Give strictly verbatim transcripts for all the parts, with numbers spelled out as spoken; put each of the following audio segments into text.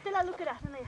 དེ་ལ་ལུག་གི་ར་ཧྲ་ན་ཡ།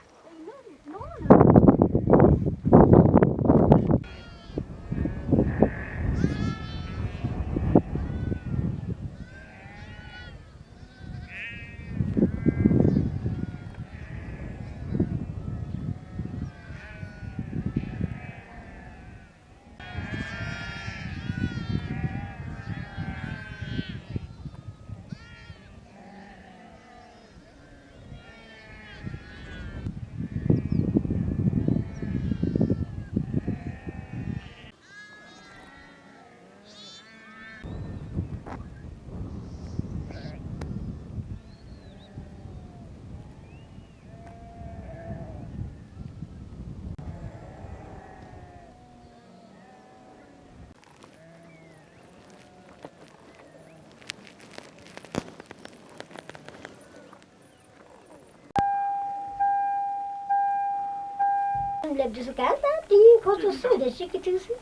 སླེབས་དུས་སུ་གང་ལྟར་དེ་ཡིན་ཁོ་ཚོ་སུ་དེ་ཞིག་གི་དུས་སུ།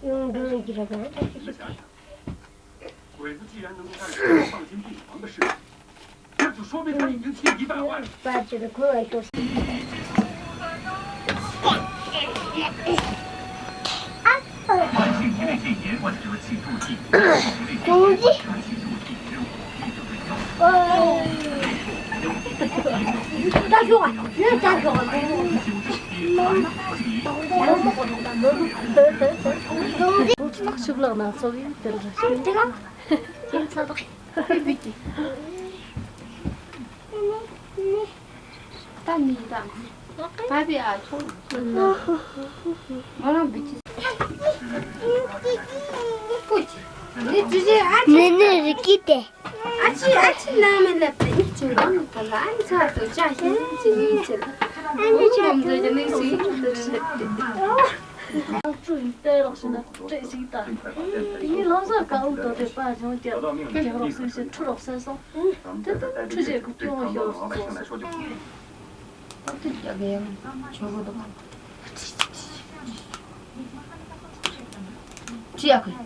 ཡོང་འགྲོ་གི་རེད་གང་ལྟར་དེ་ཞིག་གི། 鬼子既然能够在这里放心帝王的事，这就说明他已经心急败坏了。 ཤུབ་ལག་ན་ཚོགས་ཡིན་དེར་ར་ཤུབ་དེ་ལ་ཁྱེད་ཚ་དག་ཡིན་པའི་ཀྱི། ད་མི་ད་ཕ་བི་ཨ་ཚོ་ང་རང་བི་ཅི་ཀུ་ཅི་ནི་ཅི་ཅི་ཨ་ཅི་ནི་ནི་རི་ཀི་ཏེ། ཨ་ཅི་ཨ་ཅི་ནང་མི་ལབ་ཏེ་ནི་ཅི་རང་ནི་ད་ལ་ཨ་ནི་ཚ་དུ་ཅ་ཤི་ཅི་ནི་ཅི་ལ་ཨ་ནི་ཅི་ཨ་ནི་ཅི་ནི་ཅི་ནི་ཅི། ཨ་ཅུ་ཡིན་ཏེ་རོགས་ཤི་ན་ཏྲེ་ཞིག་ད། དེ་ནི་ལྷ་ས་ཀ་འུ་ཏོ་དེ་པ་ཅུང་ཀྱ་རྒྱག་རོགས་སེ་ཤི་ཁྲུ་རོགས་སེ་སོང་། དེ་ད་ཁྲུ་ཅེ་གུ་ཀྱོང་ཤོར་སོང་། ཨ་ཏི་ཀྱ་གེ་ཡང་ཆོ་གོ་དོ། ཅི་ཡ་གི།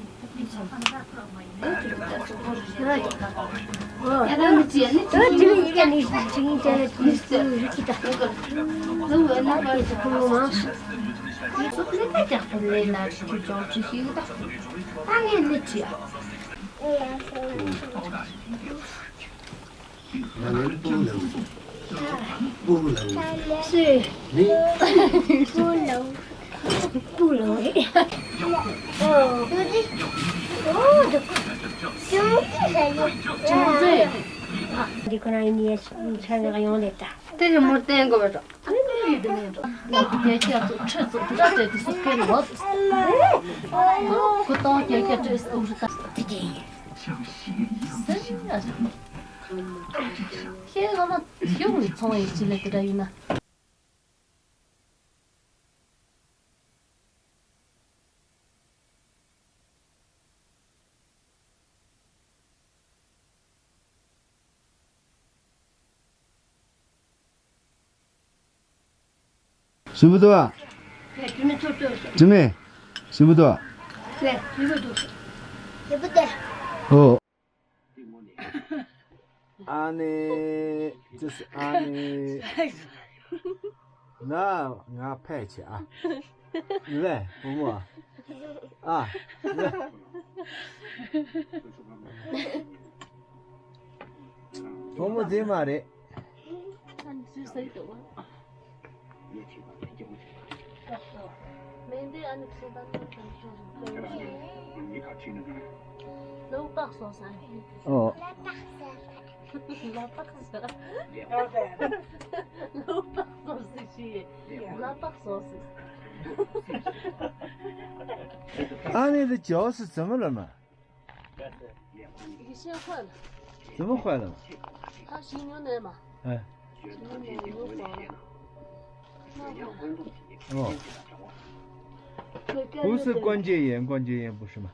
ང་ནི་སྤུ་ལ། སྤུ་ལ། སུ། ནི། སྤུ་ལ། སྤུ་ལ་རེད། ཨོ། ཨོ། ཅུང་ཟད་ཡོད། ཅུང་ཟད། འདི་ཁོ་རང་ཡིན་ཡ་ཆ་ནག་ཡོང་ལེ་ད། དེ་རི་མོར་བསྟན་དགོས་པ་རེད། ཨ་ནི་ཡིན་དེ་མིན་འགྲོ། ད་ཁོ་རྒྱལ་ཁྱེད་ཚོ་ཁྲི་ཚོ་དེ་འདྲ་སྤྲད་དུས་སུ་སྐད་ལོག་སོང་། ཁོ་ཏང་རྒྱལ་ཁྱེད་སྤྲད་སུ་འུ་རུ་ད་དེ་གྱིས། ཁྱེད་ང་ལ་ཡོང་ནས་ཚོང་ཡིན་ཅི་ལས་དེ་འདྲ་ཡིན་ན། ཞིམ་པོ་འདུག་ཨ། དྲི་མེད། ཞིམ་པོ་འདུག་ཨ། ཞིམ་པོ་འདུག་ཨོ། ཨ་ནི། ཅི་ཟེར་ཨ་ནི། ན་ང་ཕལ་ཆེ་ཨ། ལེ་བུ་མོ་ཨ། ཨ། ལེ། བུ་མོ་རྫུན་མ་རེད། ཨ་ནི་སུས་ཟེར་འདུག་ཨ། མེ་འདི་ཨ་ནི་ཚོ་ད་ནི་དང་ཆོས་ལོ་པག་སོ་ས། ཨོ། ལ་པག་སོ་ས། ལ་པག་སོ་ས་ཞིག་ལ་པག་སོ་ས། ཨ་ནི་འདི་ཇོ་སི་ཙམ་ལ་མ། ཡེ་ཤེས་ཁོ་ལ། ཙམ་ཁོ་ལ་མ། ཁ་ཞིག་ཉོ་ནས་མ། ཨ། 不是关节炎，关节炎不是吗？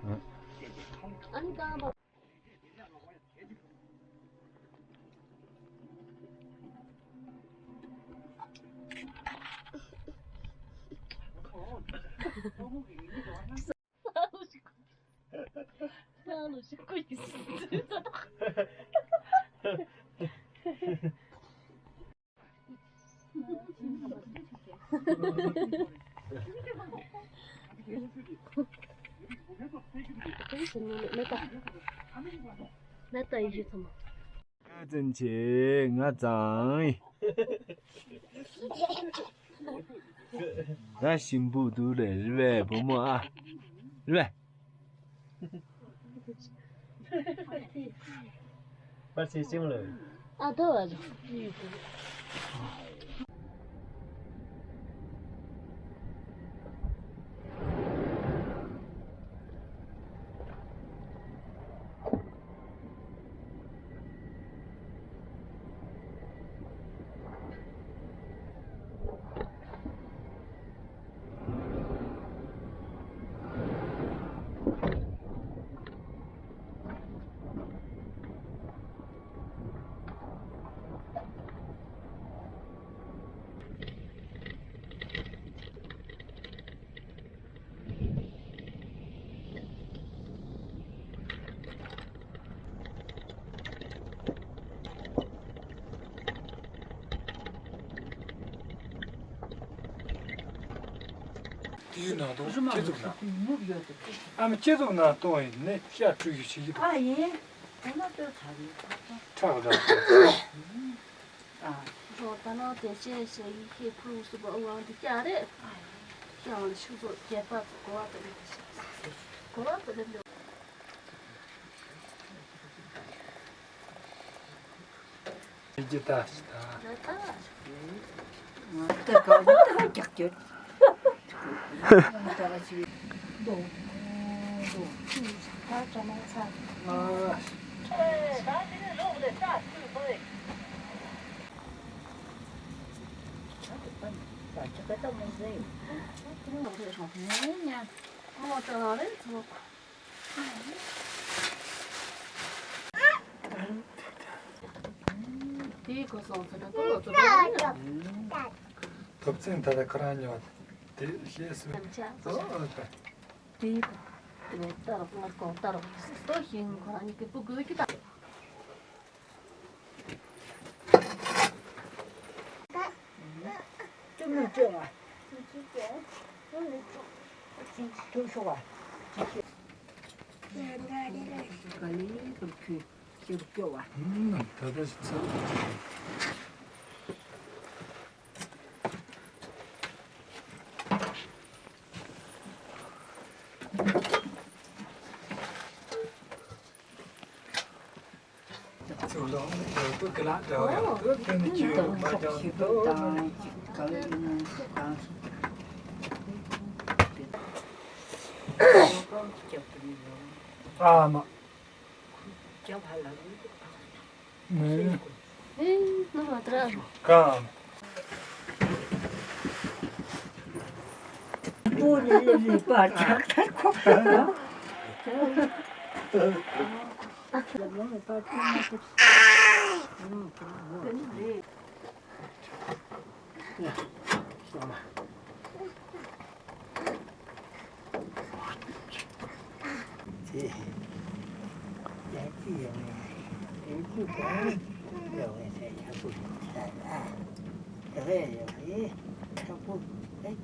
嗯。ང་བཙན་ཆེ་ང་ཙང་། ད་ཞིམ་པོ་འདུག་རེད་རེད་པས་བུ་མོ་ཨ། རེད་པས། པར་ཆས་ཅིང་ལོས། ཨ་དོ་བ་ལོ། དེའི་ནང་དུ་ཁྱེད་ཚུགས་ན། ཨ་མ་ཁྱེད་ཚུགས་ན་གཏོང་ཡིན་ནི་ཤ་བཀྲུ་ཡི་བྱེད་ཀྱི་འདུག་ཨ་ཡིན། དེ་ན་ལྟོས་ཚར་ཡིན། ཁྲག་རག་ཨ། ད་ནང་དེ་ཤེས་ཤེས་ཡིན་ཤེས་ཕུལ་སུ་པ་དབང་དུ་བཀྱག་རེད། ཤེས་དབང་ལ་ཤུགས་རྫོགས་རྒྱས་པ་གོ་བ་དང་ལྡན་ཞིང་། གོ་བ་དང་ལྡན་པའི། ཡིན་གྱི་ད་ཞིག་ད། ད་ད་ད་རྒྱག་རྒྱུ། དེའི་གོ་སོང་ཚོ་ད་ཏོ་ཚོ་ད། ཐོབ་ཚན་ད་ལྟ་ཁོ་རང་ཉོ་བ་དེ་ཤེས་སུ། ཨོ་ཨོ་ད། དེའི་དེ་ནས་ལྟ་རོགས་ང་གོང་ལྟ་རོགས་ལྟོ་ཞིང་ཁོ་རང་གཉིས་ཀྱི་སྤུ་དགོས་ཀྱི་ད། ཅུང་ནུས་ཅན་བ། ཅུང་ཤོག་བ། ག་ལེ་དུ་ཁྱོད་ཁྱོད་སྐྱོ་བ། ད་ལྟ་ཞིག་ཚར། ཨ་མ། ཨེ། ཨེ། ནུ་མ་ཏྲ། གང་། པོ་ལེ་ལེ་ལེ་པར་ཆག་ཐར་ཁོ། དེ། ཡར་ཅི་ཡོང་ནས་ཡར་ཅི་གང་ཡོང་ནས་ཡག་པོ་ཞིག་ཆགས་ཨ། དེ་བས་ཡོང་ནས་ཁག་པོ་ཨེ།